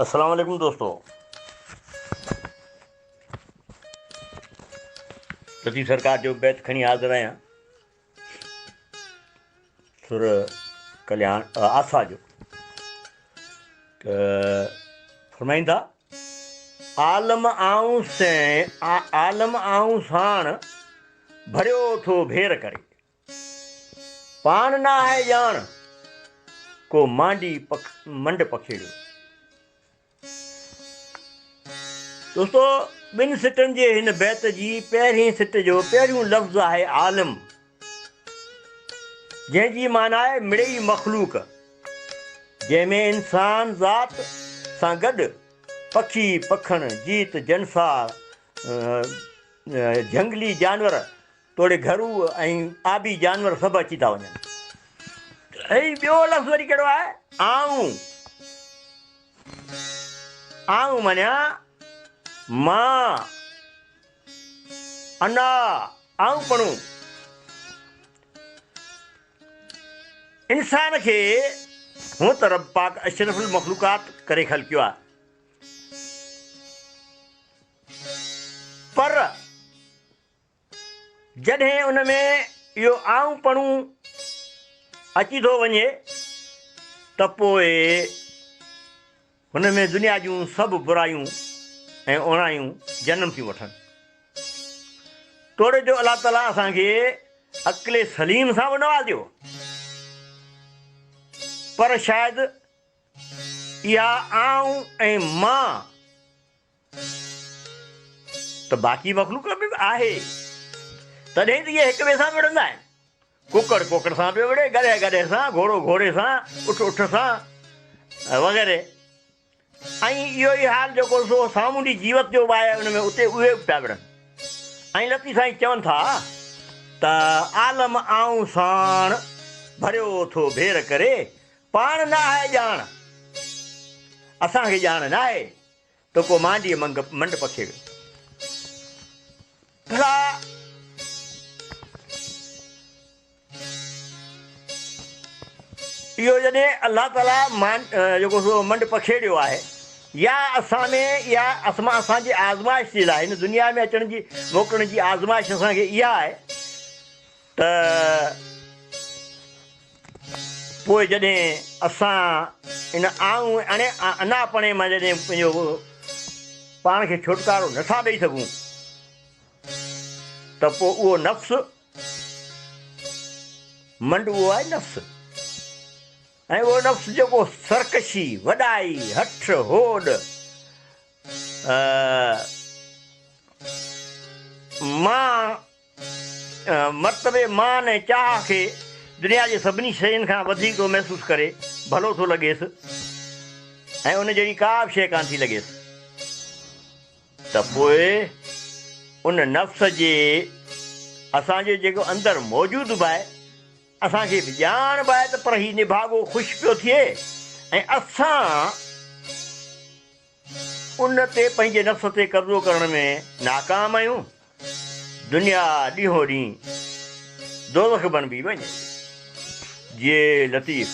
السلام عليڪم دوستو لطيف سرڪار جو بيت کڻي حاضر آهيان سر ڪلياڻ آسا جو ته فرمائين ٿا عالم آئون سين عالم آئون ساڻ ڀريو ٿو ڀير ڪري پاڻ نه آهي ڄاڻ، ڪو مانڊي منڊ پکيڙيو. دوستو ٻن سٽن جي هن بيت جي پهرين سٽ جو پهريون لفظ آهي عالم، جنهن جي معنيٰ آهي مڙئي مخلوق، جنهن ۾ انسان ذات سان گڏ پکي، پکڻ، جيت، جنسار، جهنگلي جانور توڙي گهرو ۽ آبي جانور سڀ اچي ٿا وڃن. ۽ ٻيو لفظ وري ڪهڙو آهي؟ آئون. آئون معنيٰ مان، انا، آئون پڻو. انسان کي هونء ته رب پاڪ اشرف المخلوقات ڪري خلقيو آهي. پر جڏهن ان ۾ اهو آئون پڻو اچي ٿو وڃي ته پوء هن ۾ دنيا جون سڀ برايون ۽ اوڻايون جنم ٿيون وٺن. توڙي جو الله تعاليٰ اسان کي عقل سليم سان به نوازيو پر شايد اها آئون ۽ مان ته باقي مخلوق ۾ به آهي. تڏهن ته اهي هڪ ٻئي سان وڙهندا آهن. ڪڪڙ ڪڪڙ سان پيو وڙهي، گڏهه گڏهه سان، گهوڙو گهوڙي سان، اٺ اٺ سان وغيره. ۽ اهو ئي حال جيڪو سو سامونڊي جيوت جو به آهي ان ۾ اتي اهي به پيا وڙهن. ۽ لطيف سائين چون ٿا ته عالم آئون ساڻ ڀريو ٿو ڀير ڪري، پاڻ نه آهي ڄاڻ. اسان کي ڄاڻ ناهي ته ڪو مانڊيء منڊ پکيڙيو. ڀلا اهو جڏهن الله تعاليٰ جيڪو سو منڊ پکيڙيو آهي يا اسان ۾ يا اسان جي آزمائش جي لاء هن دنيا ۾ اچڻ جي موڪلڻ جي آزمائش اسان کي اها آهي ته پوء جڏهن اسان ان آئون ۽ اناپڻي مان جڏهن پنهنجو پاڻ کي ڇوٽڪارو نه ٿا ڏئي سگهون ته پوء اهو نفس منڊ اهو آهي نفس ۽ اهو نفس جيڪو سرڪشي، وڏائي، هٺ، هوڏ، مان مرتبي، مان ۽ چاهه کي دنيا جي سڀني شين کان وڌيڪ ٿو محسوس ڪري، ڀلو ٿو لڳيس ۽ ان جهڙي ڪا به شيء ڪانه ٿي لڳيس ته پوء ان نفس جي اسان جي جيڪو اندر موجود به آهي، اسان کي به ڄاڻ به آهي ته پر هي نڀاڳو خوش پيو ٿئي ۽ اسان ان تي پنهنجي نفس تي قبضو ڪرڻ ۾ ناڪام آهيون. دنيا ڏينهون ڏينهن دوزخ بڻبي وڃي. جي لطيف.